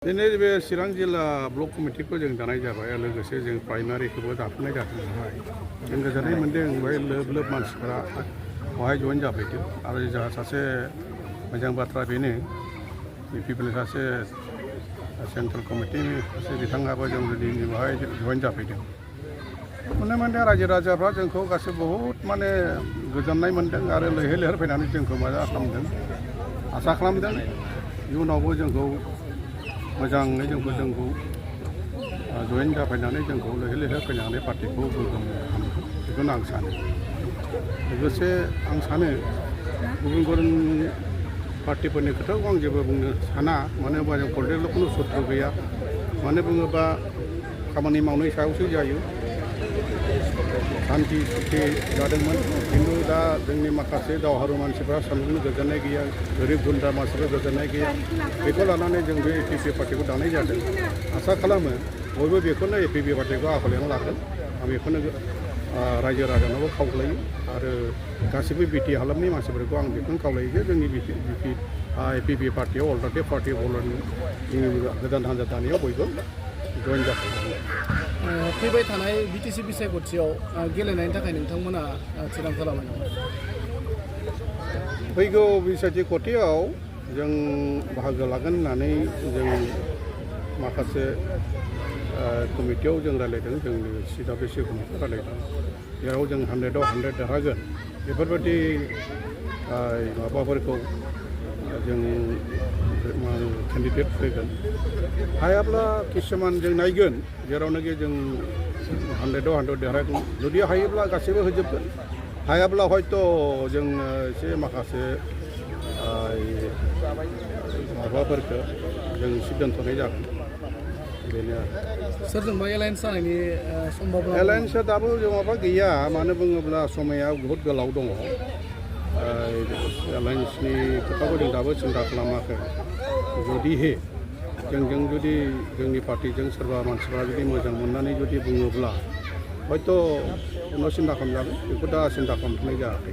दिनै बे चिरां जिल्ला ब्लक कमिटिखौ जों दानाय जाबाय लोगोसे जों प्राइमारिखौबो दाफुंनाय जादों बेवहाय जों गोजोननाय मोन्दों बेवहाय लोब लोब मानसिफोरा बेवहाय जइन जाफैदों आरो जोंहा सासे मोजां बाथ्रा बेनो बिपिएफनि सासे सेन्ट्रेल कमिटिनि सासे बिथाङाबो जों दिनै बेवहाय जइन जाफैदों नुनो मोन्दों रायजो राजाफ्रा जोंखौ गासै बहुद माने गोजोननाय मोन्दों आरो लैहोर लैहोर फैनानै जोंखौ मोजां खालामदों आसा खालामदों इयुनावबो जोंखौ मोजाङै जोंखौ जइन जाफैनानै जोंखौ लैहोर लैहोर फैनानै पार्टिखौ गोग्गोम खालामगोन बेखौनो आं सानो लोगोसे आं सानो गुबुन गुबुन पार्टिफोरनि खोथाखौ आं जेबो बुंनो साना मानो होनबा जों पलिटिकेल खुनु सत्र गैया मानो बुङोबा खामानि मावनायनि सायावसो जायो शान्ति सुखि जादोंमोन खिन्थु दा जोंनि माखासे दावहारु मानसिफ्रा साननो गोजोननाय गैया गोरिब गुन्द्रा मानसिफ्रा गोजोननाय गैया बेखौ लानानै जों बे एपिपि पार्टिखौ दानाय जादों आसा खालामो बयबो बेखौनो एपिपि पार्टिखौ आखलायाव लागोन आं बेखौनो रायजो राजानावबो खावलायो आरो गासैबो बिटि हालामनि मानसिफोरखौ आं बेखौनो खावलायो जे जोंनि एपिपि पार्टियाव अल्टारनेटिभ पार्टि जोंनि गोदान हान्जा दानायाव बयबो जइन जाफैनांगौ फैबाय थानाय बिटिसि बिसायख'थियाव गेलेनायनि थाखाय नोंथांमोना थिरांथा लाबाय नामा? फैगौ बिसायख'थियाव जों बाहागो लागोन होननानै जों माखासे कमिटियाव जों रायज्लायदों जोंनि सिदा बेसे कमिटियाव रायज्लायदों जेराव जों 100आव 100 देरहागोन बेफोरबायदि माबाफोरखौ जों केन्डिडेट फैगोन हायाब्ला किसुमान जों नायगोन जेरावनाखि जों 100आव 100 देरहागोन जुदि हायोब्ला गासैबो होजोबगोन हायाब्ला हयथ' जों एसे माखासे माबाफोरखौ जों एसे दोनथ'नाय जागोन बेनो सोरजोंबा एलायन्स जानायनि सम्भाबना एलायन्सआ दाबो जों माबा गैया मानो बुङोब्ला समाया बहुद गोलाव दङ एलायन्सनि खोथाखौ जों दाबो सिन्था खालामाखै जुदिहे जोंजों जुदि जोंनि पार्टिजों सोरबा मानसिफ्रा जुदि मोजां मोननानै जुदि बुङोब्ला हयथ' उनाव सिन्था खालामजागोन बेखौ दा सिन्था खालामथ'नाय जायाखै।